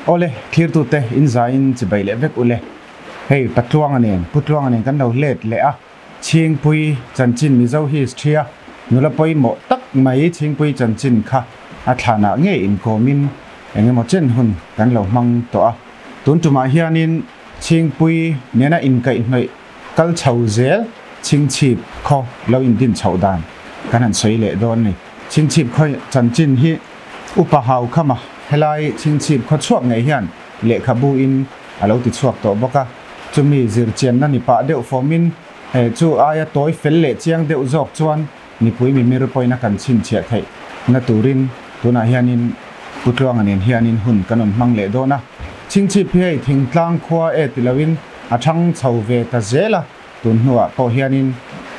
Awle, thlirtute in zaiin chibai leh vek ule. Hei Patluanga nen, Pu Tluanga nen kan lo let leh a, Chhingpui chanchin Mizo history a nula pawimawh tak mai Chhingpui chanchin kha a thlanah ngei inkawmin eng emaw chen hun kan lo hmang tawh a. Tun tumah hianin Chhingpui nena inkaihhnawih kal chho zel Chhingchhip khaw lo indin chhoh dan kan han sawi leh dawn a ni. Chhingchhip khaw chanchin hi Upa Haukhama helai Chhingchhip khaw chhuak ngei hian lehkhabu in a lo ti chhuak tawh bawk a, chumi zirchianna ni pah deuh fawmin he chu aia tawi fel leh chiang deuh zawk chuan mipui mimir pawhin a kan chhinchhiah theih na turin tunah hianin Pu Tluanga nen hianin hun kan rawn hmang leh dawn a. Chhingchhip hi hei thingtlang khua e ti loin a thang chho ve ta zel a, tun hnuah pawh hianin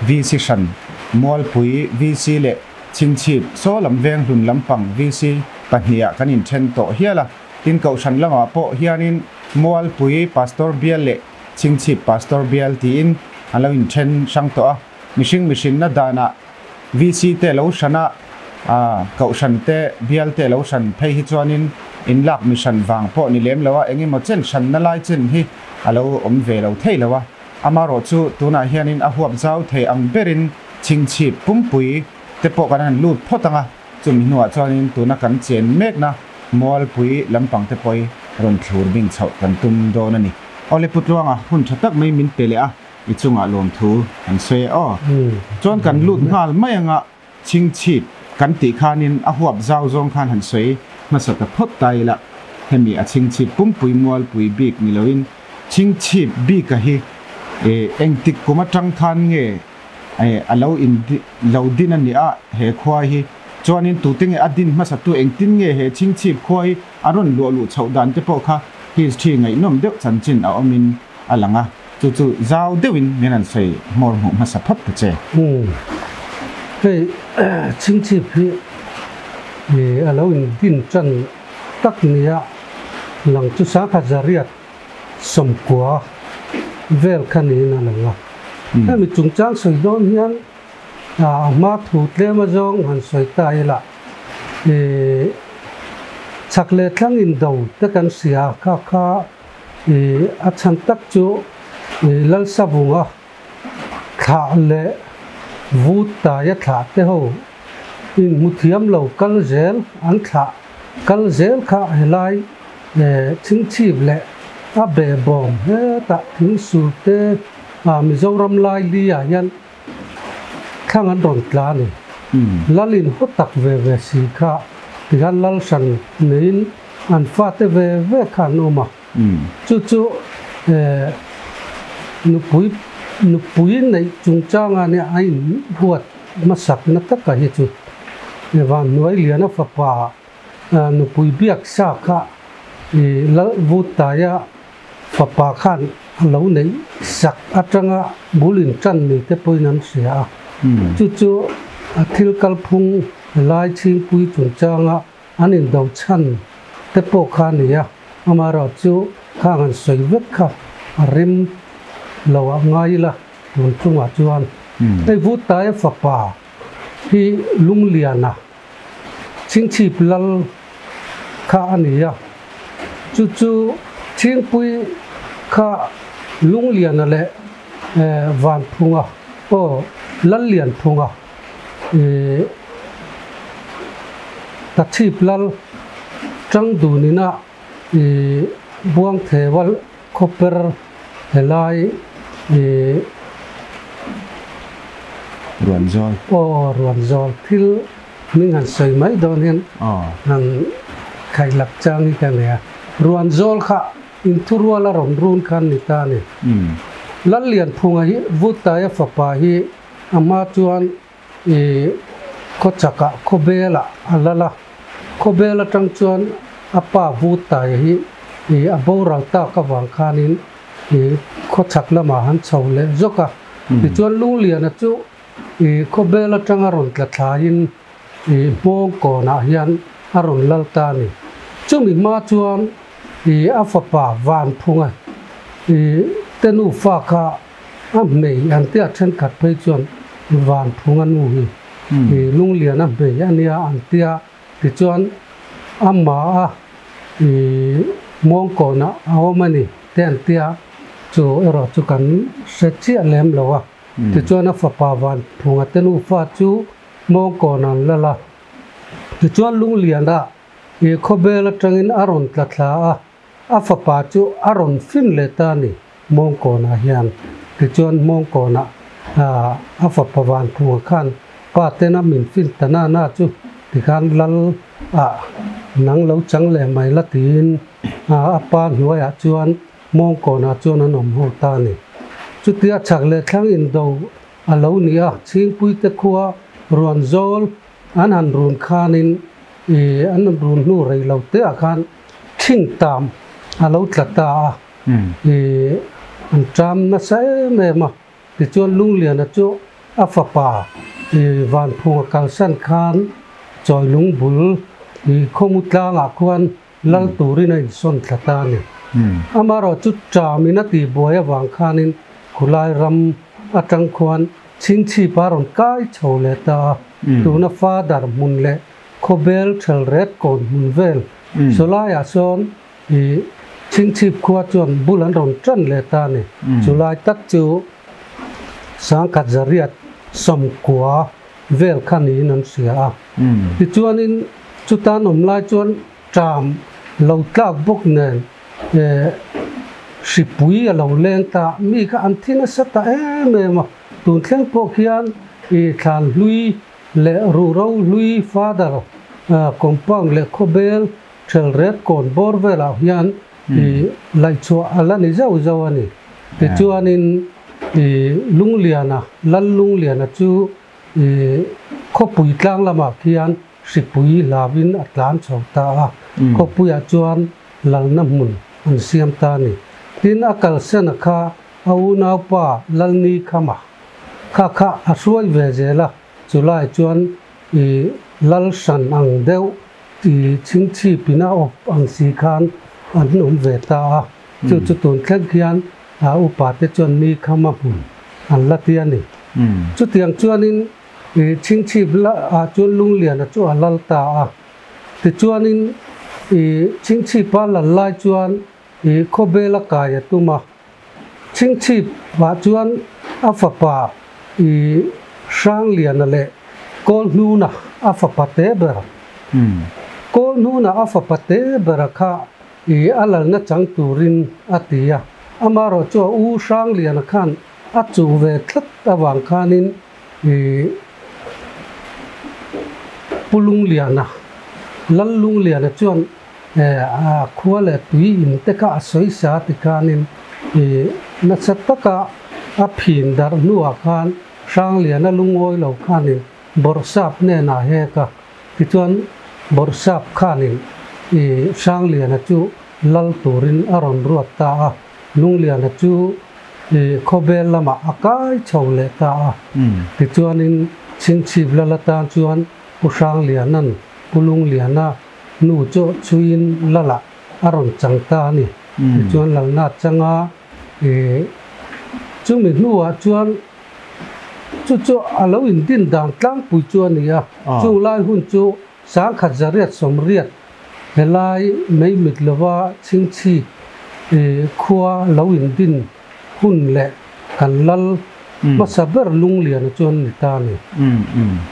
VC hran Mualpui VC leh Chhingchhip saw lam veng hlun lampang VC pahnihah kan inthen tawh hial a. Tin Kohhran lamah pawh hianin Mualpui Pastor Bial leh Chhingchhip Pastor Bial tiin an lo inthen hrang tawh a. Mihring mihrinna danah VC te lo hran a, Kohhran te Bial te lo hran phei hi chuanin inlak mihran vang pawh ni lem lo a, eng emaw chen hranna lai chen hi a lo awm ve lo thei lo a. Amarawhchu tunah hianin a huap zau thei ang berin Chhingchhip pumpui te pawh kan han lut phawt ang a. Chumi hnuah chuanin tuna kan chen mekna Mualpui lampang te pawh hi rawn thlur bing chhoh kan tum dawn a ni. Awle Pu Tluanga, hun tha tak mai min pe leh a, i chungah lawmthu kan sawi e aw. Chuan kan lut nghal mai anga chhingchhip kan tih khanin a huap zau zawng khan han sawi hmasa ta phawt ta ila, hemi a chhingchhip pumpui Mualpui bik ni loin chhingchhip bika hi engtik kum atang khan nge A lo in lo din a ni a, he khua hi. Chuanin tute nge a din hmasa tu engtin nge he chhingchhip khua hi a rawn luah luh chhoh dan te pawh kha history ngaihnawm deuh chanchin a awmin a lang a, chu chu zau deuhin min rawn sawi hmawr hmuh hmasa phawt ta che. Umm hei chhingchhip hi a lo in din tan tak nia lang chu sangkhat zariat 90 vel kha niin a lang a. Hemi chungchang sawi dawn hian a hma thu tlem azawng han sawi ta ila ih chhak leh thlang indo te kan hria kha kha ih a chhan tak chu ih Lalsavunga thlah leh Vut taia thlah te ho inhmu thiam lo kal zel an thlah kal zel kha helai chhingchhip leh a behbawm hetah thingsul te Mizoram lai li ah hian thlang an rawn tla a ni. Lal in haw tak ve ve si kha tikhan lal hran neiin an fate ve ve kha an awm a. Chu chu nupui nupui neih chungchanga nia a inbuat hmasakna taka hi chu Vanhnuai Liana fapa nupui biak sa kha Lalvutaia fapa khan a lo neih sak atanga bul intan ni te pawhin an hria a. Chu chu a thil kalphung helai chhingpui chungchanga An indo chhan te pawh kha a ni a, amaherawh chu khang an sawi vek kha a rem lo ah ngai ila tun chungah chuan hei Vutaia fapa hi Lungliana Chhingchhip lal kha a ni a, chu chu Chhingpui kha Lungliana leh Vanphunga aw Lallianphunga Ih ka chhip lal tang dun ina ih buang thewal khawper helai ih Ruanzawl. Aw Ruanzawl thil hming han sawi mai dawn hian han khaih lak chang hi ka nei a. Ruanzawl kha inthurual a rawn run khan ni ta a ni. Lallianphunga hi Vutaia fapa hi A hma chuan i khawchakah khawbelah a lal a, khawbel atang chuan a pa Vutaia hi i a boral tak avang khanin i khawchhak lamah han chho leh zawk a. Tichuan Lungliana chu i khawbel atanga rawn tla thlaiin i hmawng kawnah hian a rawn lal ta a ni. Chumi hma chuan i a fapa Vanphunga i te nufa kha A hmei an tia thenkhat phei chuan Vanphunga nu hi i Lunglian a hmei a nia an tia tichuan amah a i Mawngkawnah a awm a ni te an ti a, chu erawh chu kan hre chiah lem lo a. Tichuan a fapa Vanphunga te nufa chu Mawngkawnah an lal a. Tichuan Lungliana i khawbel atangin a rawn tla thla a, a fapa chu a rawn fin leh ta a ni Mawngkawnah hian. Tichuan Mawngkawnah a fapa Vanphunga khan pa tena min fin ta na na chu tikhan lal ah nang lo chang leh mai la tiin a pa hnuaiah chuan Mawngkawnah chuan an awm ho ta a ni. Chutia chhak leh thlang indo a lo ni a, Chhingpuite khua Ruanzawl an han run khanin an run hnu rei lo te ah khan thing tam a lo tla ta a, an ṭam nasa em em a. Tichuan Lungliana chu a fapa Vanphunga kalsan khan Chawilung bul khawmu tlangah khuan lal turin a insawn thla ta a ni. Amaherawh chu ṭamin a tihbuai avang khanin khulai ram atang khuan chhingchhip a rawn kai chho leh ta a, tuna Father hmun leh khawbel ṭhelret kawn hmun vel chulaiah sawn chhingchhip khua chuan bul an rawn ṭan leh ta a ni. Chulai tak chu sangkhat zariat sawmkua vel kha niin an hria a. Tichuanin chutan awm lai chuan ṭam lo tlak bawk nen hripui a lo leng ta, mi kha an thi nasa ta em em a. Tun thleng pawh khian thlan hlui leh ruhro hlui father compound leh khawbel ṭhelret kawn bawr velah hian laihchhuah a la ni zauh zauh a ni. Tichuanin Lungliana, Lal Lungliana chu Khawpui tlang lamah khian hripui hlauin a tlan chho ta a, khawpuiah chuan lalna hmun an siam ta a ni. Tin, a kalsena kha a unaupa Lalni Khama kha kha a hruai ve zel a, chulai chuan i lal hran ang deuh i chhingchhipin a awp ang si khan an awm ve ta a, chu chu tun thleng khian a upate chuan Ni Khama hmun an la ti a ni. Chutiang chuanin i chhingchhip ah chuan Lungliana chu a lal ta a. Tichuanin i chhingchhipa lal lai chuan i khawbel a kai a tum a. Chhingchhip ah chuan a fapa i Hrangliana leh Kawlhnuna a fapa te ber. Kawlhnuna a fapa te bera kha i a lalna chang turin a ti a. Amaherawhchu chu a u Hrangliana khan A chuh ve tlat avang khanin ih Pu Lungliana, Lal Lungliana chuan a khua leh tui in te kha a sawi sa ti khanin ih nasa taka a phin darh hnuah khan Hrangliana lungawi lo khanin Bawrhsap hnenah hek a, tichuan Bawrhsap khanin ih Hrangliana chu lal turin a rawn ruat ta a. Lungliana chu khawbel lamah a kai chho leh ta a. Tichuanin Chhingchhip lal atan chuan Pu Hrangliana'n Pu Lungliana nu chu chhuiin lalah a rawn chang ta a ni. Tichuan lalna changa chumi hnuah chuan chu chu a lo indin dan tlangpui chu a ni a. Chung lai hun chu Sangkhat zariat sawmriat helai mei mit lova chhingchhip khua lo indin hun leh kan lal hmasa ber Lungliana chuan ni ta a ni.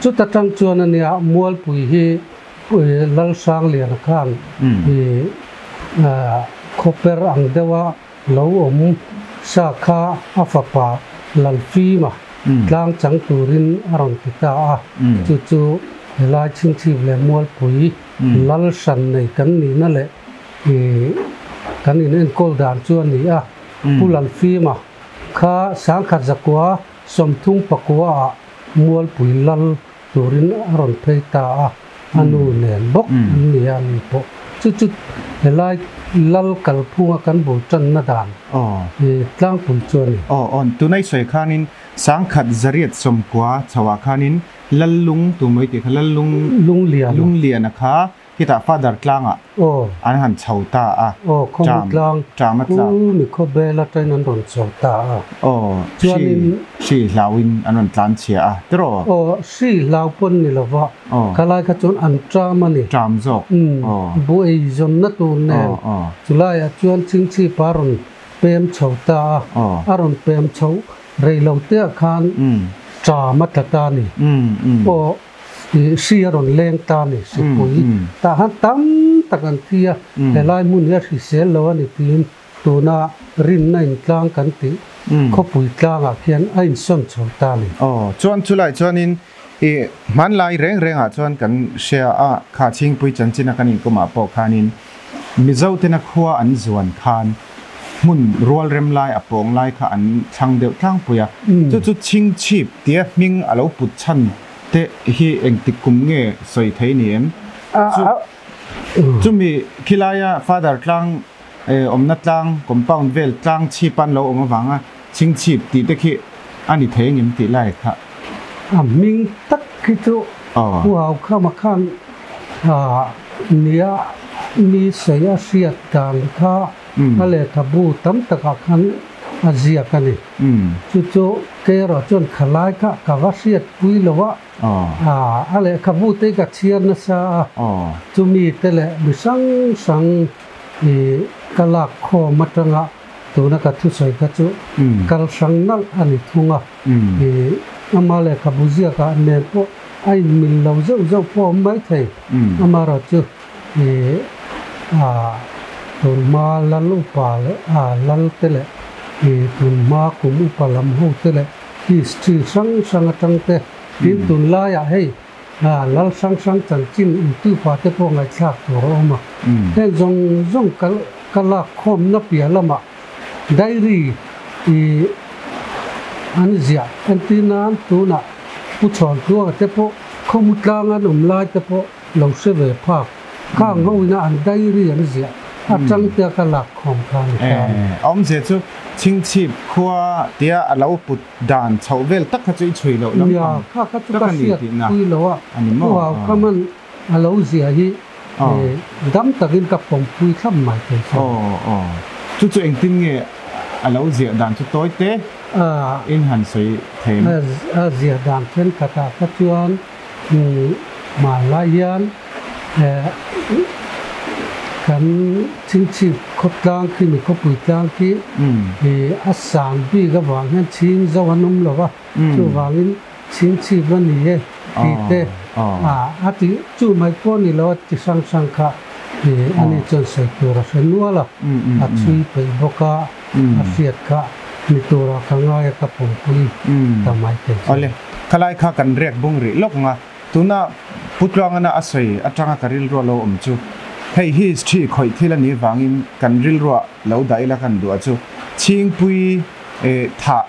Chuta tang chuan a nia Mualpui hi Lal Hrangliana khan khawper ang deuha lo awm sa kha a fapa Lalfima tlang chang turin a rawn ti ta a, chu chu helai chhingchhip leh Mualpui lal hran nei kan nihna leh kan in enkawl dan chu a ni a. Pu Lalfima kha sangkhat zakua 30 pakua ah Mualpui lal turin a rawn phei ta a, a nu nen bawk an ni a ni pawh. Chu chu helai lal kalphunga kan bul tanna dan tlangpui chu a ni. Aw aw, tunai sawi khanin sangkhat zariat 90 chhoah khanin Lallung tu mai tih kha Lallung Lungliana kha. Khitah Father tlangah an han chho ta a. Aw, khawmu tlang Ṭam a tlak. Khu mi khawbel atangin an rawn chho ta a. Aw, hri hri hlauin an rawn tlan chhia a, tiraw? Aw, hri hlau pawn ni lova, khalai kha chuan an ṭam a ni. Ṭam zawk. Aw. Buh eizawnna tur nen chulaiah chuan chingchhip a rawn pem chho ta a. A rawn pem chho rei lo teah khan ṭam a tla ta a ni. Aw. Hri a rawn leng ta a ni, hripui tah khan tam tak an thi a, helai hmun hi a hrisel lo a ni tiin tuna rinna intlang kan tih khawpui tlangah khian a insawn chho ta a ni. Aw, chuan chulai chuanin i hmanlai reng rengah chuan kan hria a, kha Chhingpui chanchina kan inkumah pawh khanin Mizo tena khua an zuan khan hmun rual rem lai a pawng lai kha an thlang deuh tlangpui a, chu chu Chhingchhip tia hming a lo put chhan te hi engtik kum nge sawi thei ni em? Chu chumi khilaia Father tlang awmna tlang compound vel tlang chhip an lo awm avanga Chhingchhip tih te khi a ni thei engem tih lai kha. A hming tak khi chu Pu Haukhama khan nia mi sawi a hriat dan kha a lehkhabu tam takah khan a ziak a ni. Chu chu kei erawh chuan khalai kha ka va hriatpui lo a, a lehkhabu te ka chhiar nasa a, chumi te leh mi hrang hrang ka lak khawm atanga tuna ka thusawi kha chu kal hrang nalh a ni thung a. Ama lehkhabu ziakah nen pawh a inmil lo zeuh zeuh pawh a awm maithei. Amaherawhchu tunhma lal upa leh lal te leh tunhma kum upa lam ho te leh history hrang hrang atang te tin tunlaiah hei lal hrang hrang chanchin YouTube ah te pawh ngaihthlak tur a awm a. Heng zawng zawng ka lak khawmna piah lamah Diary i an ziah entir nan tunah Pu Chhawntuanga te pawh khawmu tlang an awm lai te pawh lo hre ve phak. Khang ho ina an diary an ziah atang te a ka lak khawm kha a ni ta a ni. Awmzia chu Chhingchhip khua tia a lo put dan chhoh vel tak kha chu i chhui loh lam Nia, kha kha chu ka hriat pui lo a, Pu Haukhama'n a lo ziah hi dam takin ka pawmpui thlap mai thei chu. Aw aw, chu chu engtin nge a lo ziah dan chu tawi te in han sawi thei em? A ziah dan thenkhatah kha chuan hmanlai hian kan chingchhip khawtlang khi mi khawpui tlang khi a sang bik avang hian chhing zo an awm lo va, chuvangin Chhingchhip a ni e tih te a ti chu mai pawh ni lo a ti hrang hrang kha a ni chuan sawi tur a hre nual a, a chhui peih bawk a, a hriat kha ni tura ka ngai a ka pawmpui ta mai thei chu. Awle, khalai kha kan riak bung rih lawk ang a, tuna Pu Tluangana a sawi atanga ka rilrua lo awm chu hei history khawih thil a nih vangin kan rilrua lo dah ila kan duh a chu Chhingpui Thah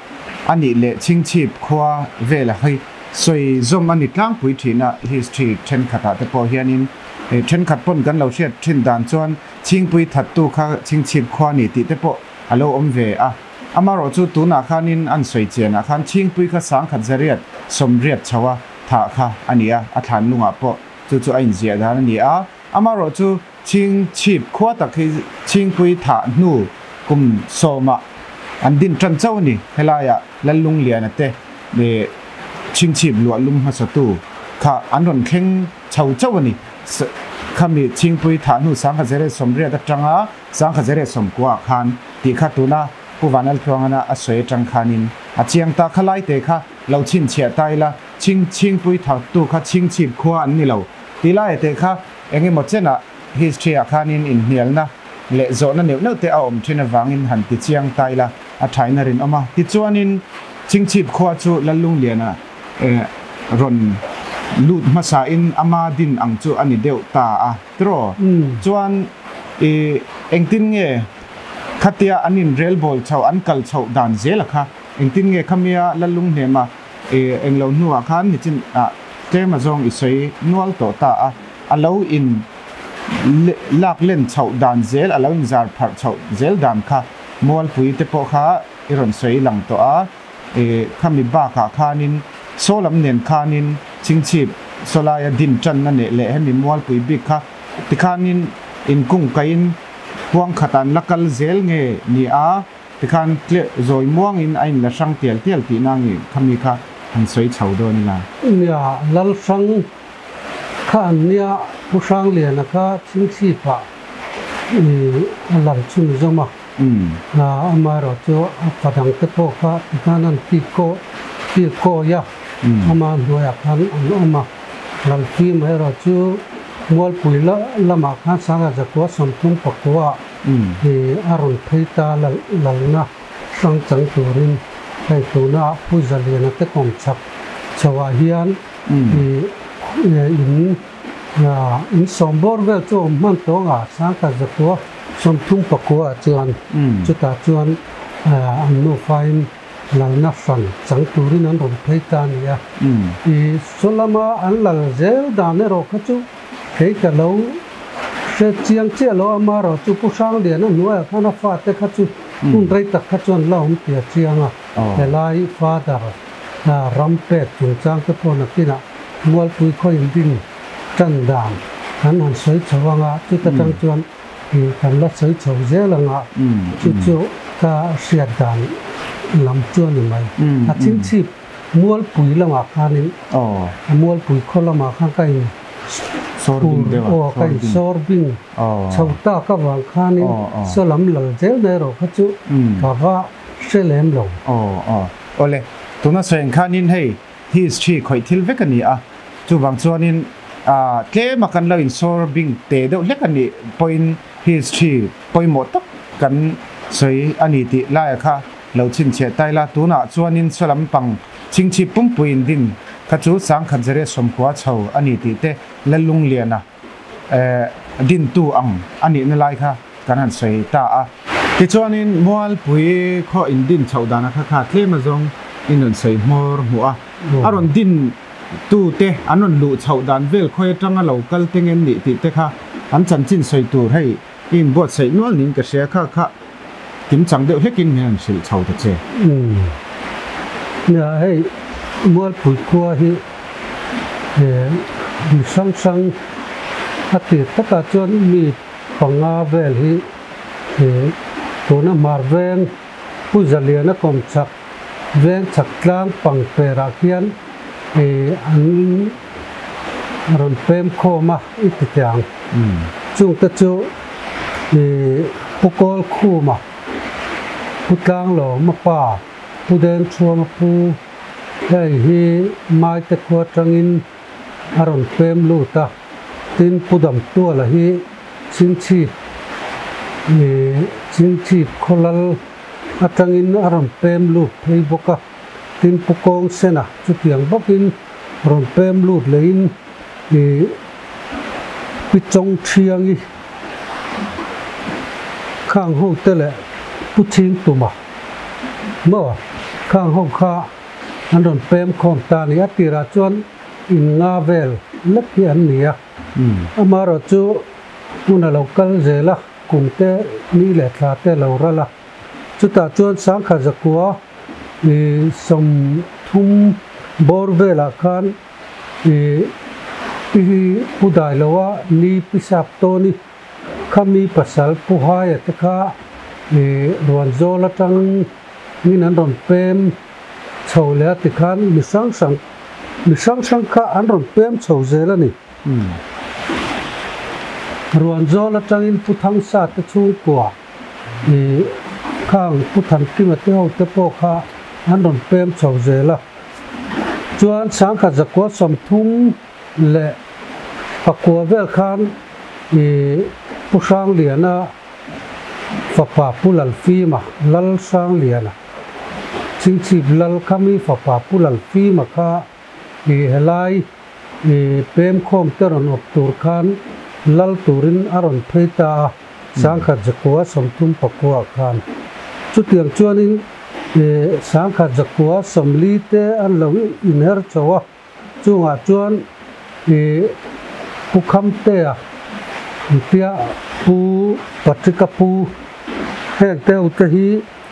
a nih leh Chhingchhip khua vela hi sawi zawm a ni tlangpui thin a, history thenkhatah te pawh hianin thenkhat pawn kan lo hriat thin dan chuan Chhingpui thattu kha Chhingchhip khua ni tih te pawh a lo awm ve a. Amaherawh chu tunah khanin an sawi chianah khan Chhingpui kha sangkhat zariat sawmriat chho a thah kha a ni a, a thlan lungah pawh chu chu a inziah dan a ni a. Amaherawh chu Chhingchhip khua tak hi Chhingpui thah hnu kum sawmah an din tan chauh a ni. Helaiah Lallungliana te leh Chhingchhip luah lum hmasatu kha an rawn thleng chho chauh a ni. Khami Chhingpui thah hnu 1980 atanga 1990 khan tih kha tuna Pu Vanlaltluangana a sawi atang khanin a chiang ta. Kha laite kha lo chhinchhiah ta ila Chhingpui thahtu kha Chhingchhip khua an ni lo tih laite kha Eng emaw chenah history ah khanin inhnialna leh zawhna neuh neuh te a awm thin avangin han ti chiang ta ila a thaina rinawm a. Tichuanin Chhingchhip khua chu Lallungliana rawn lut hmasain ama din ang chu a ni deuh ta a tiraw? Chuan i engtin nge khatia an inrelbawl chhoh an kal chhoh dan zela kha engtin nge khamia Lallunghnema I englo hnuah khan nichin ah tlem azawng i sawi nual tawh ta a, a lo in lak len chhoh dan zel, a lo in zar pharh chhoh zel dan kha Mualpui te pawh kha i rawn sawi lang tawh a, i khami bakah khanin Sawlam nen khanin Chhingchhip Sawlaia din tanna neh leh hemi Mualpui bik kha Tikhanin inkungkaihin huang khat an la kal zel nge ni a, tikhan tle zawi muangin a inla hrang tial tial tihna nge khami kha han sawi chho dawn ila. Nia, Lalhrang kha an nia, Pu Hrangliana kha chhingchhipah i a lal chhunzawm a, amaherawhchu a fa dangte pawh kha tikhan an tikaw tikawi a, ama hnuaiah khan an awm a. Lalfim erawh chu Mualpui lamah khan Sangha Zakua 39 i a rawn phei ta lalna hrang chang turin hei tuna Pu Zaliana te kawng chhak chhoah hian i in in sawm bawr vel chu a awm hman tawng a, Sangha Zakua 39 chuan chutah chuan an nufain Lalna hran chang turin an rawn phei ta a ni a. I saw lama an lal zel dan erawh kha chu kei ka lo hre chiang chiah lo, amaherawh chu Pu Hrangliana hnuaiah khan a fate kha chu hun rei tak kha chuan la awm tih a chiang a. Helai father ram pek chungchang te pawh nakinah Mualpui khaw indin tan dan an han sawi chho ang a, chuta tang chuan Kan la sawi chho zel ang a, chu chu ka hriat dan lam chu a ni mai. A chingchhip Mualpui lamah khanin, a Mualpui khaw lamah khan ka in aw ka in sawr bing chho tak avang khanin saw lam lal zel na erawh kha chu ka va hre lem lo. Awle, tuna sawi ang khanin hei history khawih thil vek a ni a, chuvang chuanin tlema kan lo insawr bing te deuh hlek a nih pawhin history pawimawh tak kan sawi a ni tih laia kha lo chhinchhiah ta ila, tunah chuanin saw lampang chingchhip pumpui indin kha chu sangkhat zariat sawmkhua chho a ni tih te Lalungliana dintu ang a nihna lai kha kan han sawi ta a. Tichuanin Mualpui khaw indin chhoh dana kha kha tlem azawng in rawn sawi hmawr hmuh a, a rawn din tu te an rawn luh chhoh dan vel khawi atanga lo kal te ngen nih tih te kha an chanchin sawi tur hei i inbuatsaih nual niin ka hria kha kha kimchang deuh hlekin min rawn hrilh chho ta che. Nia hei Mualpui khua hi mi hrang hrang a tir takah chuan mi panga vel hi tuna hmar veng Pu Zaliana kawmchhak veng chhak tlang pang perah khian an rawn pem khawm a i ti teh ang. Chungte chu Pu Kawl Khuma, Pu Tlanglawma pa, Pu Dengchhuama pu, hei hi Maite khua atangin a rawn pem lut a, tin Pu Damtuala hi Chingchhip Chingchhip khawlal atangin a rawn pem lut phei bawk a, tin Pu Kawngsena chutiang bawkin rawn pem lut lehin Pi Chawngthiangi khang ho te leh Pu Chhingtuma maw khang ho kha an rawn pem khawm ta a ni. A tirah chuan in nga vel lek hi an ni a. Amaherawh chu hmun a lo kal zel a, kum te ni leh thla te a lo ral a. Chutah chuan sangkhat zakua i 30 bawr velah khan i pi Pu Dailoa ni Pi Saptawni khami pasal Pu Haia te kha i Ruanzawl atang in an rawn pem chho leh a tikhan mi hrang hrang mi hrang hrang kha an rawn pem chho zel a ni. Ruanzawl atangin Pu Thangsa te chhungkua i khang Pu Thankima te ho te pawh kha an rawn pem chho zel a. Chuan sangkhat zakua 39 vel khan i Pu Hrangliana fapa Pu Lalfima, Lal Hrangliana, Chingchhip Lal khami fapa Pu Lalfima kha i helai i pem khawm te rawn awp tur khan lal turin a rawn phei ta a, 1939 khan. Chutiang chuanin i 1940 te an lo inher chho a. Chungah chuan i Pu Khamtea tia Pu Patrick-a pu heng te ho te hi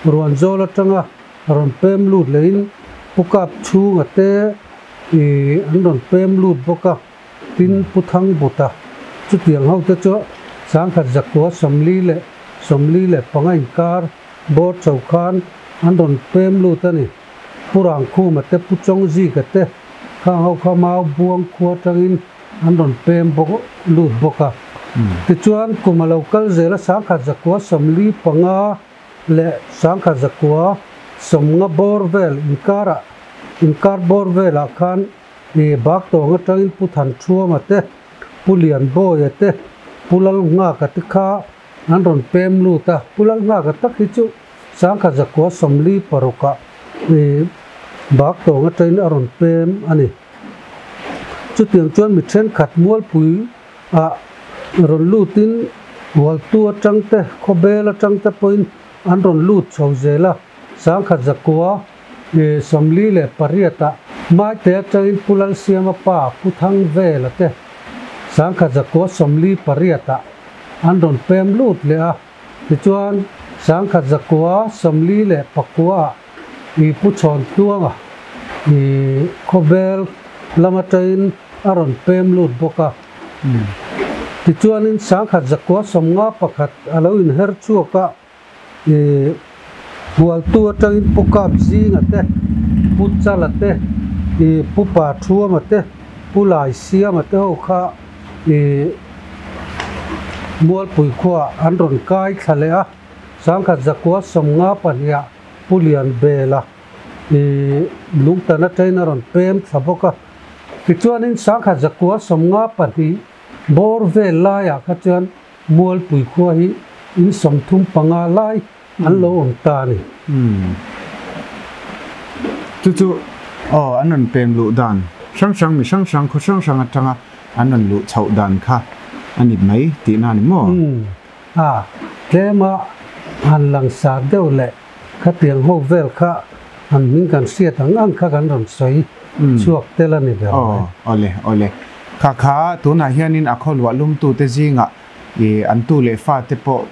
Ruanzawl atanga rawn pem lut lehin Pu Kap chhunga te i an rawn pem lut bawk a, tin Pu Thangbuta. Chutiang ho te chu 1945 inkar bawr chho khan an rawn pem lut a ni. Pu Rangkhuma te, Pu Chawngzika te khang ho kha Mau Buang khua atangin an rawn pem bawk lut bawk a. Tichuan kum a lo kal zel a 1945 leh 1950 bawr vel inkarah inkar bawr velah khan i Baktawng atangin Pu Thanṭhuama te, Pu Lianbawia te, Pu Lalnghaka te kha an rawn pem lut a. Pu Lalnghaka tak hi chu 1946 ah i Baktawng atangin a rawn pem a ni. Chutiang chuan mi thenkhat Mualpui ah rawn lutin Hualtu atang te, Khawbel atang te pawhin an rawn lut chho zel a. 1948 ah Maite atangin Pu Lalsiama pa Pu Thangvela te 1948 ah an rawn pem lut leh a. Tichuan, 1949 ah i Pu Chhawntluanga i Khawbel lam atangin a rawn pem lut bawk a. Tichuanin 1951 a lo inher chhuak a, i Hualtu atangin Pu Kap Zinga te, Pu Chala te, i Pu Pa Thuama te, Pu Lai Siama te ho kha i Mualpui khuaah an rawn kai thla leh a, 1952 Pu Lianbela i Lungtan atangin a rawn pem thla bawk a. Tichuanin 1952 bawr vel laiah kha chuan Mualpui khua hi in 35 lai an lo awm ta a ni. Umm. Chu chu aw an rawn pem luh dan hrang hrang mi hrang hrang khaw hrang hrang atanga an rawn luh chhoh dan kha a ni mai tihna a ni maw? Umm. A, tlema han langsar deuh leh khatiang ho vel kha an hming kan hriat ang ang kha kan rawn sawi chhuak tel a ni ber mai. Aw, awle, awle. Kha kha tunah hianin a khaw luah lumtute zingah i an tu leh fate pawh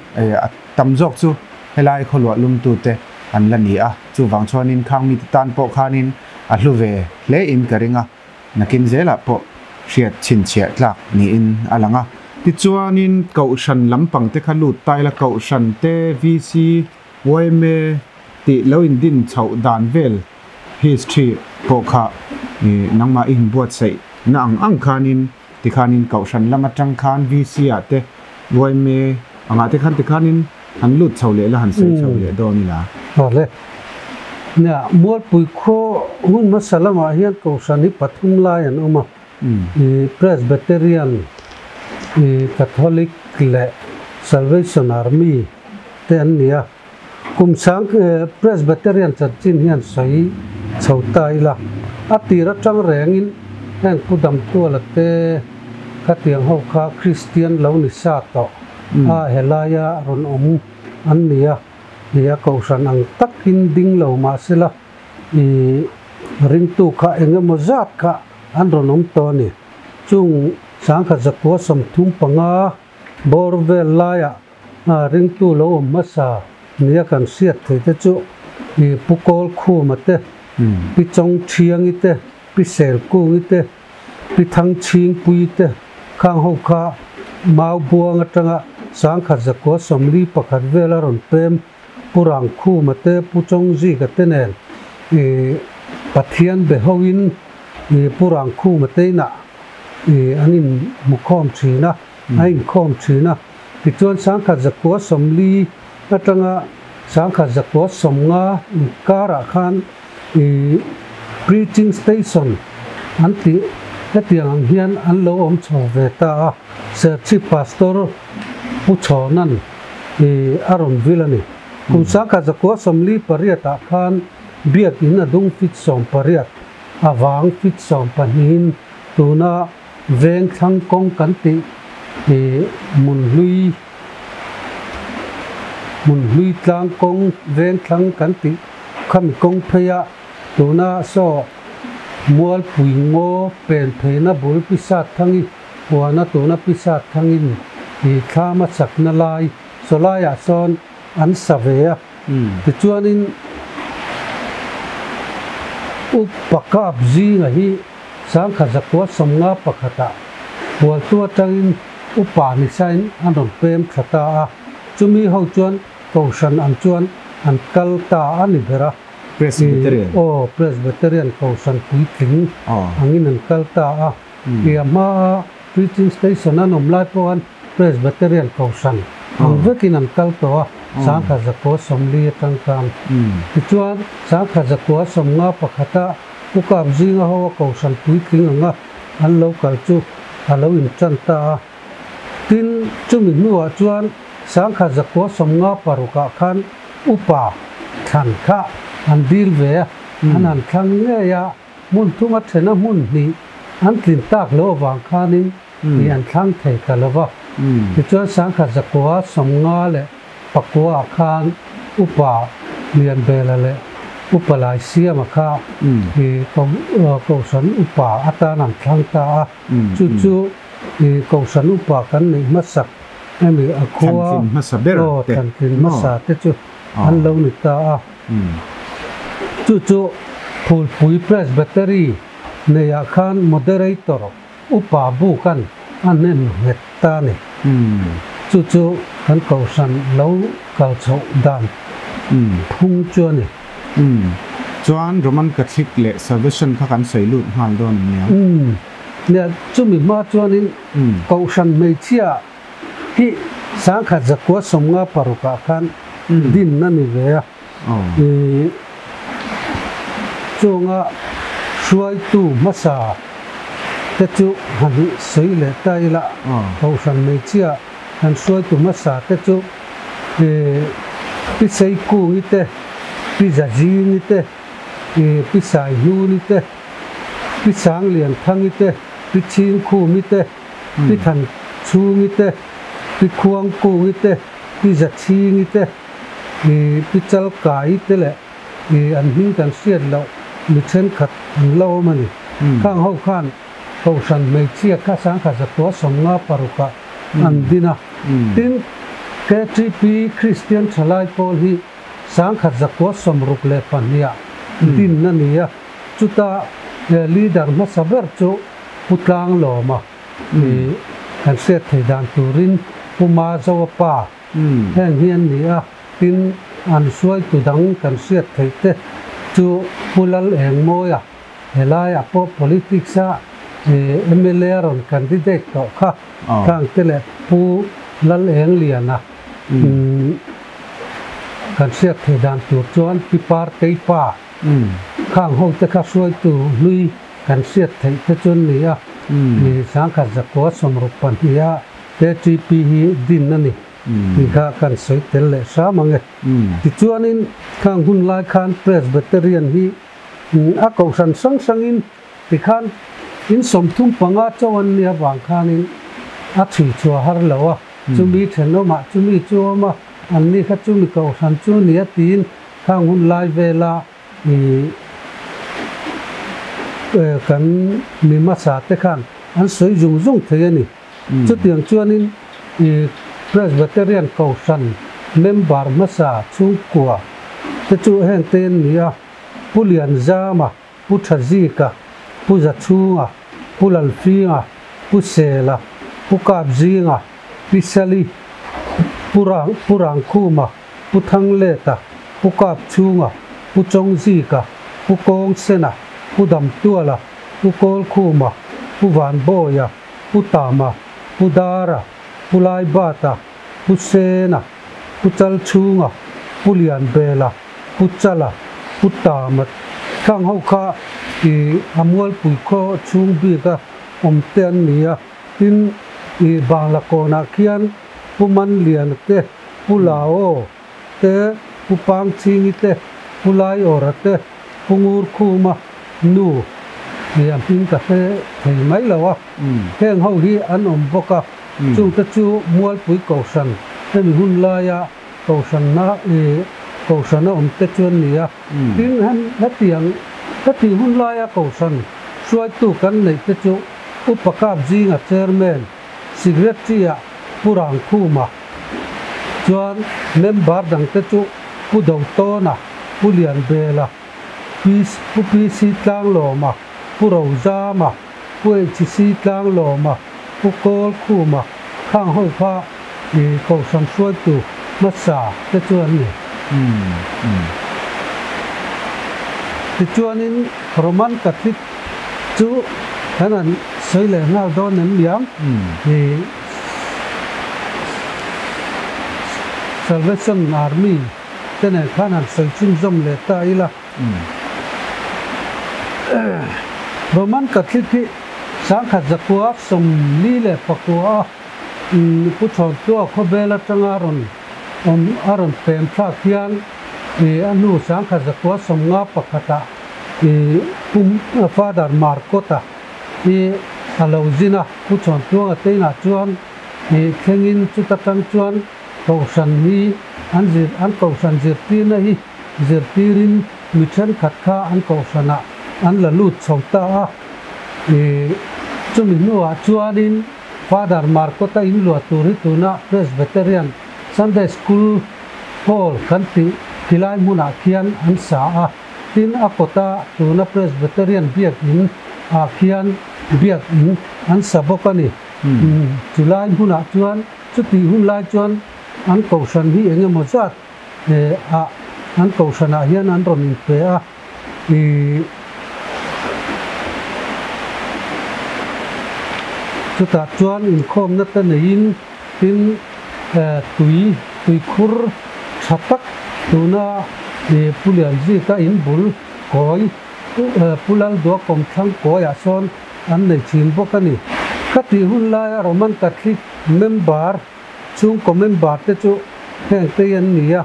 a tam zawk chu helai khaw luah lumtute an la ni a, chuvang chuanin khang mite tan pawh khanin a hlu ve hle in ka ring a, nakin zelah pawh hriat chhinchhiah tlak niin a lang a. Tichuanin Kohhran lampang te kha lut ta ila Kohhran te VC yma tih lo indin chhoh dan vel history pawh kha nangmah i inbuatsaih na ang ang khanin tikhanin Kohhran lam atang khan VC ah te yma angah te khan tikhanin han lut chho leh la han sawi chho leh dawn ila. Awle. Nia, Mualpui khaw hun hmasa lamah hian Kohhran hi pathum lai an awm a. I Presbyterian, i Catholic leh Salvation Army te an ni a. Kum sang Presbyterian chanchin hian sawi chho ta ila, a tir atang rengin heng Pu Damtuala te khatiang ho kha Kristian lo ni sa tawh a helaia rawn awm an ni a, i a kohhran ang takin ding lo mahsela i ringtu kha engemaw zat kha an rawn awm tawh a ni. Chung 1935 bawr vel laiah ringtu lo awm hmasa nia kan hriat thei te chu i Pu Kawlkhuma te, Pi Chawngthiangi te, Pi Selkungi te, Pi Thangchhingpuii te khang ho kha Mau Buang atanga 1941 vela rawn pem Pu Rangkhuma te, Pu Chawngzika te nen i Pathian be hoin i Pu Rangkhuma te inah i an inhmukhawm thin a, a inkhawm thin a. Tichuan 1990 atanga 1950 inkarah khan i Preaching Station an tih hetiang ang hian an lo awm chho ve ta a. Serchhip Pastor Pu Chhawnan i a rawn vil a ni. Kum 1948 ah khan Biakin a dung fit 18, a vang fit sawmpahnihin tuna veng thlang kawng kan tih i Hmunhlui Hmunhlui tlang kawng veng thlang kan tih khami kawng phei ah tuna saw Mualpui ngaw pen pheina bul Pisat Thangi Huana tuna Pisat Thangin i thlam a chakna lai chawlaiah sawn an sa ve a. Tichuanin Upa Kap zinga hi 1951 ah Hualtu atangin upa ni sain an rawn pem thla ta a, chumi ho chuan Kohhran ang chuan an kal ta a ni ber a. Presbyterian. Aw, Presbyterian Kohhran puitling angin an kal ta a. I a hmaa Preaching Station an awm lai pawh khan Presbyterian Kohhran ang vekin an kal tawh a, 1940 atang khan. Tichuan, 1951 a Pu Kap zinga ho a Kohhran puitling anga an lo kal chu a lo intan ta a. Tin, chumi hnuah chuan 1956 ah khan upa thlan kha an dil ve a, an han thlang ngei a, hmun thum a then a hmun hnih an tlin tak loh avang khanin tih an thlang thei ta lo va. Tichuan 1959 ah khan upa Lianbela leh Upa Laisiama kha Kohhran upa atan an thlang ta a. Chu chu Kohhran upa kan neih hmasak hemi a khua Thlantlin hmasa ber te. Thlantlin hmasa te chu an lo ni ta a. Chu chu Phulpui Presbytery neiah khan Moderator upa bukan a hnem nghet ta a ni. Chu chu kan Kohhran lo kal chhoh dan phung chu a ni. Chuan Roman Catholic leh Salvation kha kan sawi lut nghal dawn em nia? Nia, chumi hma chuanin Kohhran hmeichhia hi 1956 ah khan din a ni ve a. Chunga hruaitu hmasa te chu han sawi leh ta ila, Kohhran hmeichhia han hruaitu hmasa te chu Pi Seikungi te, Pi Zazingi te, Pi Saihnuni te, Pi Sanglianthangi te, Pi Chhingkhumi te, Pi Thanchhungi te, Pi Khuangkungi te, Pi Zachhingi te, Pi Chalkai te leh an hming kan hriat loh mi thenkhat an la awm a ni. Khang ho khan Kohhran hmeichhia kha 1956 ah an din a. Tin, KTP Kristian Thalai Pawl hi 1962 ah din a ni a. Chuta leader hmasa ber chu Pu Tlanglawma kan hriat thei dan turin Pu Mazoa pa heng hi an ni a. Tin, an hruaitu dang kan hriat theih te chu Pu Lal Engmawia Helaiah pawh politics a mla a rawn candidate tawh kha Tlangte leh Pu Lal Engliana kan hriat theih dan tur chuan Pi Partei pa khang ho te kha hruaitu hlui kan hriat theih te chu an ni a, 1962 a KTP hi din a ni. Tih kha kan sawi tel leh hram ang e. Tichuanin khang hun lai khan Presbyterian hi a kohhran hrang hrangin tikhan in 35 cho an nia vang khanin a chhui chhuah har lo a, chumi thenawmah chumi chu awm a, anni kha chumi kohhran chu nia tiin khang hun lai vela kan mi hmasa te khan an sawi zung zung thei a ni. Chutiang chuanin i Presbyterian Kohhran member hmasa chhungkua te chu heng te an ni a, Pu Lianzama, Pu Thazika, Pu Zachhunga, Pu Lalfinga, Pu Sela, Pu Kapzinga, Pi Sali, Pu Pu Rangkhuma, Pu Thangleta, Pu Kapchhunga, Pu Chawngzika, Pu Kawngsena, Pu Damtuala, Pu Kawlkhuma, Pu Vanbawia, Pu Tama, Pu Dara, Pu Laibata, Pu Sena, Pu Chalchhunga, Pu Lianbela, Pu Chala, Pu Tama khang ho kha i a mualpui khaw chhung bik a awm te an ni a, tin i Bangla kawnah khian Pu Manliana te, Pu Lao te, Pu Pangchingi te, Pu Laiawra te, Pu Ngurkhuma nu i a hming ka hre thei mai lo a, heng ho hi an awm bawk a, chungte chu Mualpui Kohhran hemi hun laia Kohhranna i Kohhrana awm te chu an ni a, tin hetiang heti hun laia Kohhran hruaitu kan neih te chu Upa Kap zinga Chairman, Secretary-ah Pu Rangkhuma chuan member dang te chu Pu Dotawna, Pu Lianbela, Pi Pu PC Tlanglawma, Pu Rozama, Pu HC Tlanglawma, Pu Kawlkhuma, Khang ho kha Kohhran hruaitu hmasa te chu an ni. Tichuanin Roman Catholic chu kan han sawi leh nghal dawn em niang? Salvation Army te nen khan han sawi chhunzawm leh ta ila. Roman Catholic hi 1944 a Pu Chhawntua khawvel atanga rawn awm a rawn pem thlak hian a hnu 1951 ah Pu Father Markota hi a lo zin a, Pu Chhawntuanga te inah chuan thlengin chuta tang chuan Kohhran hi an zir an Kohhran zirtirna hi zirtirin mi thenkhat kha an Kohhranah an la lut chho ta a. Chumi hnuah chuanin Father Markota in luah tur hi tuna Presbyterian Sunday School Hall kan tih khilai hmunah khian an sa a, tin a kawta tuna Presbyterian Biak In ah khian Biak In an sa bawk a ni. Chulai hmunah chuan chutih hun lai chuan an kohhran hi eng emaw zat ah an kohhranah hian an rawn inpe a. Chutah chuan inkhawmna te neiin tin tui tuikhur tha tak tuna Pu Lianzika in bul kawi Pu Laldua kawmthlang kawiah sawn an nei thin bawk a ni. Khatih hun laia Roman Catholic member chhungkaw member te chu heng te hi an ni a.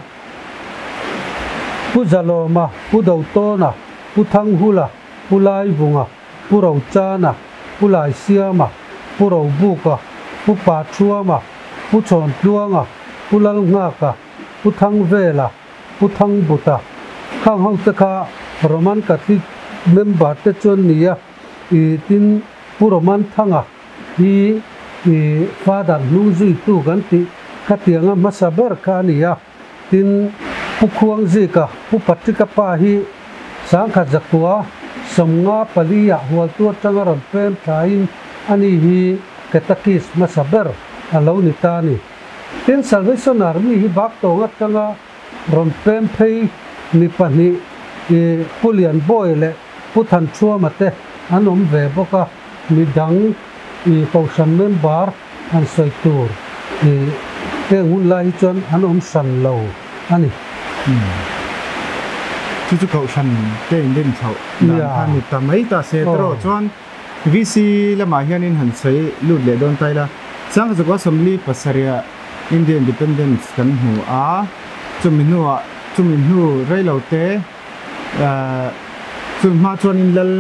Pu Zalawma, Pu Dotawna, Pu Thanghula, Pu Laivunga, Pu Rochana, Pu Laisiama, Pu Robuka, Pu Pathuama, Pu Chhawntluanga, Pu Lalnghaka, Pu Thangvela, Pu Thangbuta. Khang ho te kha Roman Catholic member te chuan nia i tin Pu Roman Thanga hi i Father hnung zuitu kan tih khatianga hmasa ber kha a ni a. Tin, Pu Khuangzika, Pu Patrick-a pa hi 1954 ah Hualtu atanga rawn pem thlain ani hi Catechist hmasa ber a lo ni ta a ni. Tin, Salvation Army hi Baktawng atanga rawn pem phei mi pahnih i Pu Lianbawi leh Pu Thanṭhuama te an awm ve bawk a, mi dang i Kohhran member an sawi tur i heng hun lai hi chuan an awm hran lo a ni. Chu chu Kohhran te inrin chhoh dan kha ni ta mai ta se tawh chuan VC lamah hianin han sawi lut leh dawn ta ila, 1947 ah India Independence kan hmu a, chumi hnuah chumi hnu rei lo te chumi hma chuanin Lal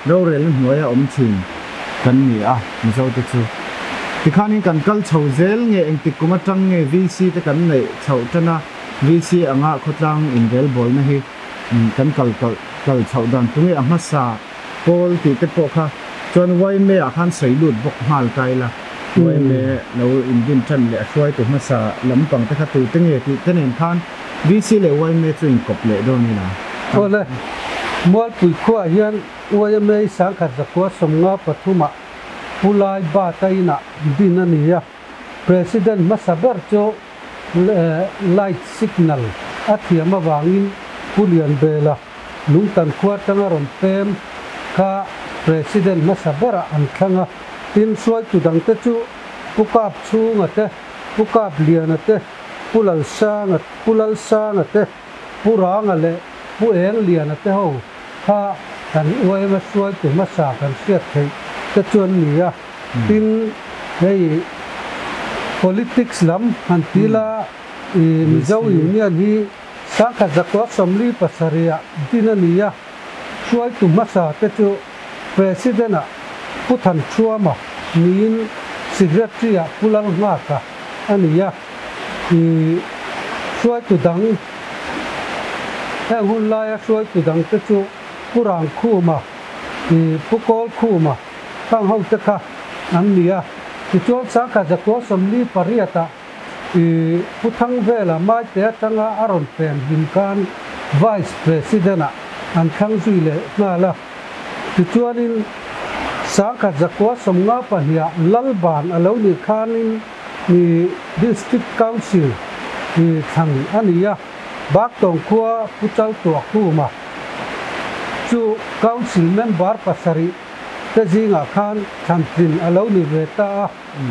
Rorelna hnuaia awm thin kan ni a, Mizo te chu. Tikhanin kan kal chho zel nge engtik kum atang nge VC te kan neih chhoh tan a, VC anga khawtlang inrelbawlna hi kan kal kal chhoh dan tu nge a hmasa pawl tih te pawh kha chuan yma ah khan sawi lut bawk nghal ta ila, yma lo indin tan leh a hruaitu hmasa lampang te kha tu te nge tih te nen khan VC leh yma chu inkawp leh dawn ila. Awle, Mualpui khuaah hian yma 1953 ah Pu Lai Bata inah din a ni a, President hmasa ber chu light signal a thiam avangin Pu Lianbela Lungtan khua atanga rawn pem kha President hmasa berah an thlang a, tin hruaitu dangte chu Pu Kap Chhunga te, Pu Kap Liana te, Pu Lalsanga, Pu Lalsanga te, Pu Ranga leh Pu Eng Liana te ho kha kan yma hruaitu hmasa kan hriat theih te chu an ni a. Tin, hei politics lam han ti la i Mizo Union hi 1947 ah din a ni a, hruaitu hmasa te chu President ah Pu Thanṭhuama niin Secretary ah Pu Lalnghaka a ni a. I hruaitu dang, heng hun laia hruaitu dangte chu Pu Rangkhuma, i Pu Kawlkhuma khang hote kha an ni a. Tichuan 1948 ah i Pu Thangvela Maite atanga a rawn pen hlim khan Vice President ah an thlang zui leh nghal a. Tichuanin 1952 ah Lalban a lo nih khanin, District Council thlan a ni a, Baktawng khua Pu Chaltuakhuma chu Council member pasarih te zingah khan thlan tlin a lo ni ve ta a,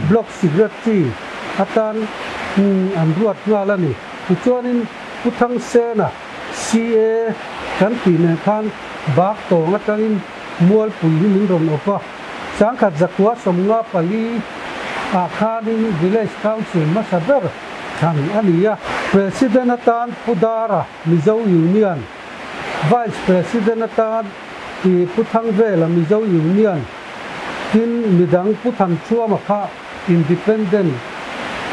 Block Secretary atan an ruat nghal a ni. Tichuanin Pu Thangsena, CA, kan tih nen khan Baktawng atangin Mualpui hi min rawn awp a, Sangkhat zakua 54 ah khanin Village Council hmasa ber thlan a ni a. President atan Pu Dara, Mizo Union, Vice President atan i Pu Thangvela, Mizo Union, tin midang Pu Thanchhuama kha Independent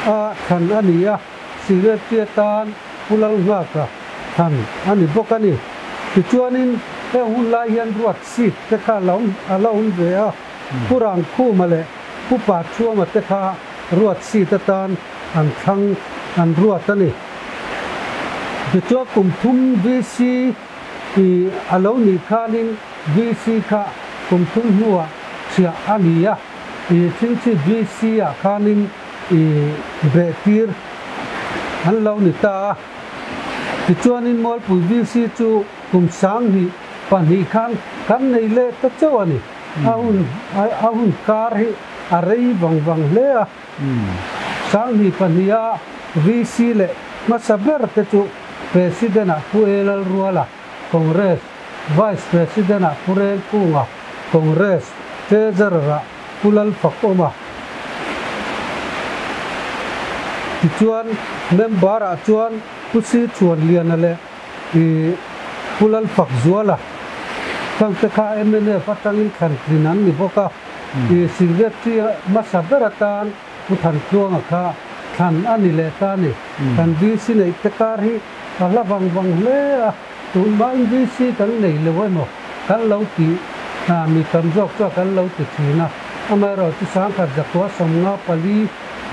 a thlan a ni a. Secretary atan Pu Lalnghaka thlan a ni bawk a ni. Tichuanin heng hun lai hian ruat seat te kha a la awm ve a, Pu Rangkhuma leh Pu Pathuama te kha ruat seat atan an thlang an ruat a ni. Tichuan kum thum VC i a lo nih khanin VC kha kum thum hnuah chhiah a ni a, i Chingchhip VC ah khanin i beh tir an lo ni ta a. Tichuanin Mualpui VC chu kum 2002 khan kan nei leh ta chauh a ni. A hun a hun kar hi a rei vang vang hle a. 2002 a VC leh hmasa ber te chu President ah Pu A Lalruala, Congress, Vice President ah Pu Rengkunga, Congress, Treasurer ah Pu Lalfakawma. Tichuan, member ah chuan Pu Sichuanliana leh Pu Lalfakzuala khangte kha mnf atangin thlan tlin an ni bawk a. Secretary hmasa ber atan Pu Thantluanga kha thlan a ni leh ta a ni. Kan VC neih te kar hi a hla vang vang hle a, tunhmain VC kan nei lo emaw kan lo ti mi tam zawk chuan kan lo ti thin a. Amaherawhchu 1954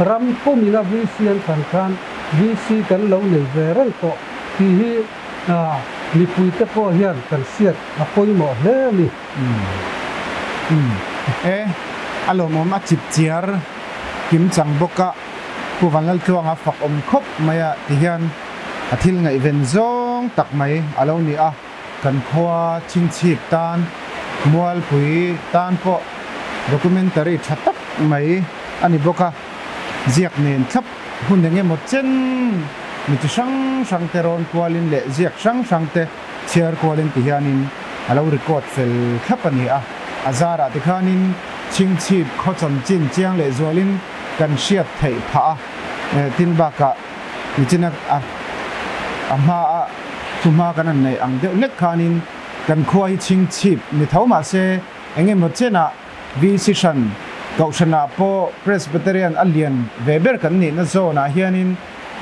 ram pumina VC an thlan khan VC kan lo nei ve reng tawh tih hi mipuite pawh hian kan hriat a pawimawh hle a ni. Umm. E, a lawmawm a chip chiar kim chang bawk a, Pu Vanlaltluanga fak awm khawp mai a ti hian a thil ngaihven zawng tak mai a lo ni a, kan khua chhingchhip tan, Mualpui tan pawh documentary tha tak mai a ni bawk a, ziak nen thlap hun eng emaw chen mi chi hrang hrang te rawn kualin leh ziak hrang hrang te chhiar kualin ti hianin a lo record fel thlap a ni a, a zarah ti khanin chhingchhip khaw chanchin chiang leh zualin kan hriat theih phah a, tin bakah nichina a a hma a thu hma kan han neih ang deuh hlek khanin kan khua hi chhingchhip ni tho mah se eng emaw chenah VC hran Kohhranah pawh Presbyterian a lian ve ber kan nihna zawnah hianin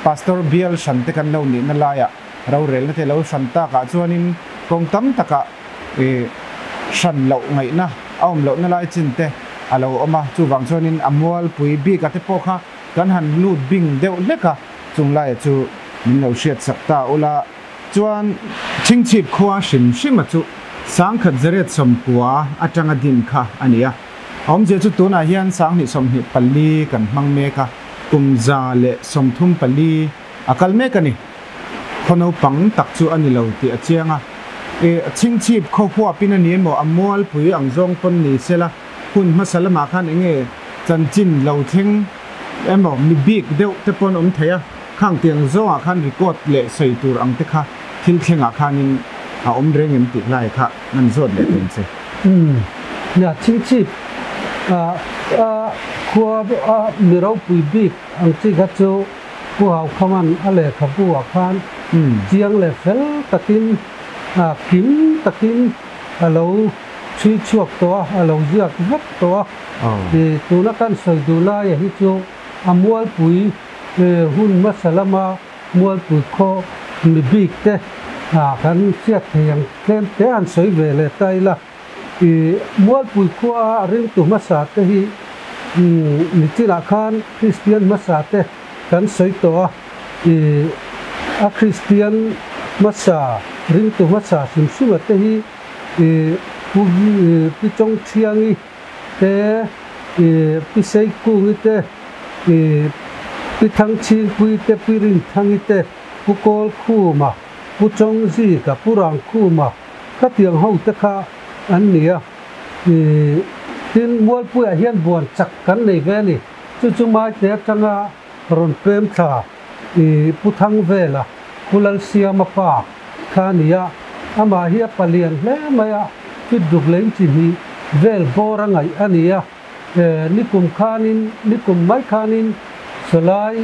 Pastor bial hran te kan lo nihna laiah Rorelna te lo hran takah chuanin kawng tam takah i hran loh ngaihna a awm lohna lai chin te a lo awm a, chuvang chuanin a mualpui bik a te pawh kha kan han lut bing deuh hlek a, chung laia chu min lo hriat sak ta ula. Chuan Chhingchhip khua hrim hrima chu 1990 atanga din kha a ni a, a awmzia chu tunah hian 2024 kan hmang mek a, kum 134 A kal mek a ni. Khaw naupang tak chu a ni lo tih a chiang a. I chhingchhip khaw huapin a ni emaw a mualpui ang zawng pawn ni sela, hun hmasa lamah khan eng nge chanchin lo thleng emaw mi bik deuh te pawn awm thei a, khang tiang zawngah khan record leh sawi tur ang te kha thil thlengah khanin a awm reng em tih lai kha an zawt leh thei che. Umm, nia chhingchhip a khua a mi ropui bik ang chi kha chu Pu Haukhaman a lehkhabu ah khan chiang leh fel takin kim takin a lo chhui chhuak tawh a, a lo ziak vek tawh a. Tuna kan sawi duh laia hi chu a mualpui hun hmasa lama mualpui khaw mi bik te kan hriat thei ang tlem te han sawi ve leh ta ila. Mualpui khua a ringtu hmasa te hi nichinah khan Kristian hmasa te kan sawi tawh a, a Kristian hmasa ringtu hmasa hrim hrima te hi Pu Pi Chawngthiangi te, Pi Seikungi te, Pi Thangchhingpuii te, Pi Rinthangi te, Pu Kawlkhuma, Pu Chawngzika, Pu Rangkhuma khatiang ho te kha an ni a. Tin, Mualpuiah hian buan chak kan nei ve a ni. Chu chu Maite atanga rawn pem thla Pu Thangvela, Pu Lalsiama pa kha a ni a. Amah hi a palian hle mai a, fit ruk leh inchi hnih vel bawr a ngaih a ni a. Nikum khanin, nikum mai khanin Sawlai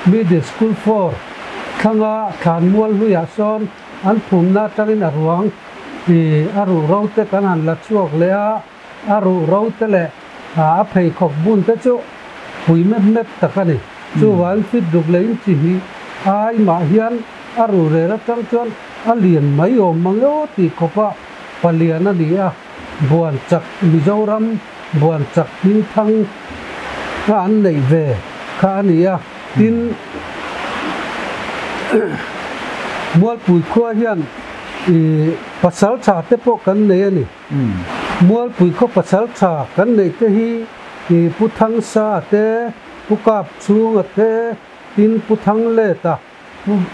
Middle School Four thlanga Thlanmual hluiah sawn an phumna atangin a ruang a ruh ro te kan han la chhuak leh a, a ruh ro te leh a pheikhawk bun te chu pui mep mep tak a ni. Chuvangin fit ruk leh inchi hnih ai mah hian a ruh rel atang chuan a lian mai awm mang emaw tih khawpa palian a ni a. Buan chak Mizoram buan chak hmingthang kha an neih ve kha a ni a, tin Mualpui khua hian pasal tha te pawh kan nei a ni. Mualpui khaw pasal tha kan neih te hi Pu Thangsa te, Pu Kapchhunga te, tin Pu Thangleta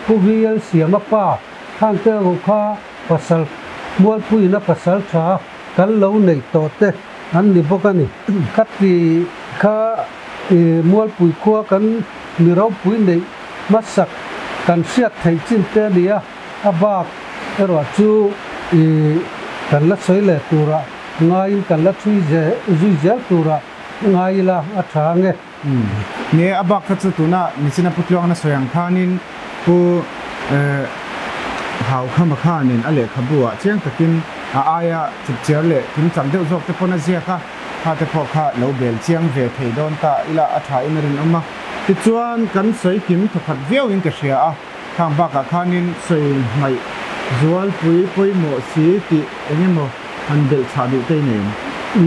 Pu VL Siama pa Thante ho kha pasal Mualpuiin a pasal tha kan lo neih tawh te an ni bawk a ni. Khati kha Mualpui khua kan mi ropui neih hmasak kan hriat theih chin te a ni a, a bak erawh chu kan la sawi leh turah ngaiin kan la chhui zui zel turah ngai ila a tha ang e. Umm. Ni e, a bak kha chu tuna Nichina Pu Tluangna sawi ang khanin Pu Hau Khama khanin a lehkhabu ah chiang takin a aia chipchiar leh kimchang deuh zawk te pawn a ziak a, kha te pawh kha lo bel chiang ve thei dawn ta ila a tha in a rinawm a. Tichuan kan sawi kim thawkhat viau in ka hria a, khang bakah khanin sawi hmaih zualpui pawimawh si tih eng emaw han belh chhah duh te i nei em?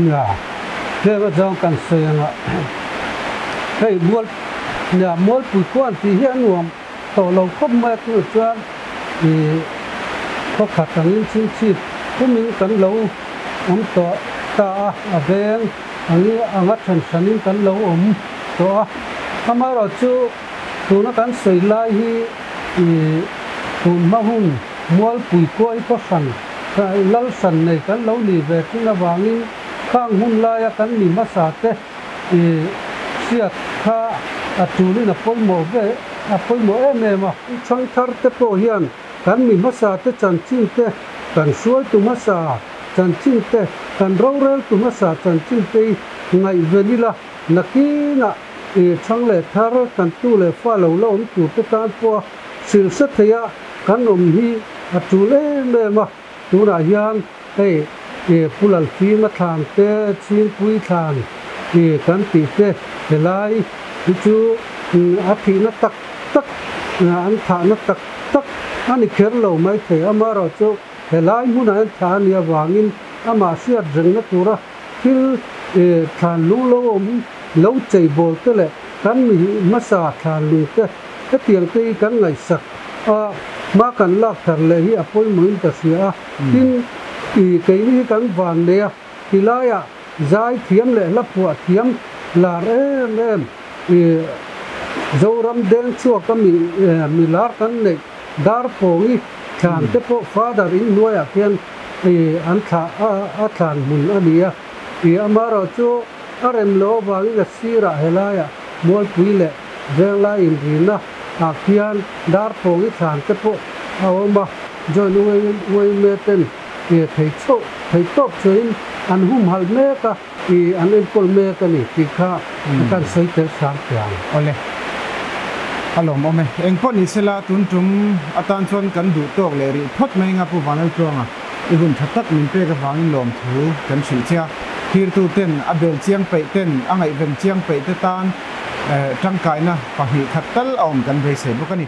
Nia, tlem a zawng kan sawi anga hei mual nia mualpui khuan tih hi a nuam tawh lo khawp mai a tunah chuan ih khaw khat angin chhingchhip pumin kan lo awm tawh ta a, a veng angin anga then hranin kan lo awm tawh a, amaherawhchu tuna kan sawi lai hi ih tun hma hun mualpui khua hi khaw hran Lal hran nei kan lo nih ve thin avangin khang hun laia kan mi hmasa te hriat kha a tulin a pawimawh ve a pawimawh em em a. Thangthar te pawh hian kan mi hmasa te chanchin te, kan hruaitu hmasa chanchin te, kan roreltu hmasa chanchin te hi ngaihven ila nakinah thang leh thar kan tu leh fa lo la awm tur te tan pawha hrilh hre theia kan awm hi a tul em em a, tunah hian hei Pu Lalfima thlan te, Chhingpui thlan kan tih te helai hi chu a thihna tak tak, an thahna tak tak a ni kher lo maithei. Amaherawhchu helai hmunah hian thah a nih avangin amah hriat rengna tura thil thlan lung lo awm lo cheibawl te leh kan mi hmasa thlan lung te Hetiang te hi kan ngaihsak a, hma kan lak thar leh hi a pawimawhin ka hria a, tin i keini hi kan van nei a, tilaiah zai thiam leh hla phuah thiam lar em em i Zoram deng chhuaka mi mi lar kan neih dar pawngi thlan te pawh Father in hnuaiah khian i an thlah a thlan hmun a ni a, i amaherawhchu a rem loh avangin a sirah helaiah Mualpui leh Venglai inrina ah khian dar pawngi thlan te pawh a awm a, Join Uaime ten thei chhoh thei tawp chuain an humhalh mek a, an enkawl mek a ni tih kha kan sawi tel hram teh ang. Awle, a lawmawm e. Eng pawh ni sela tun tum atan chuan kan duh tawk leh rih phawt mai anga Pu Vanlaltluanga i hun tha tak min pek avangin lawmthu kan hrilh che a. Thirtu ten a bel chiang peih ten a ngaihven chiang peih te tan tangkaina 2 khat tal a awm kan beisei bawk a ni.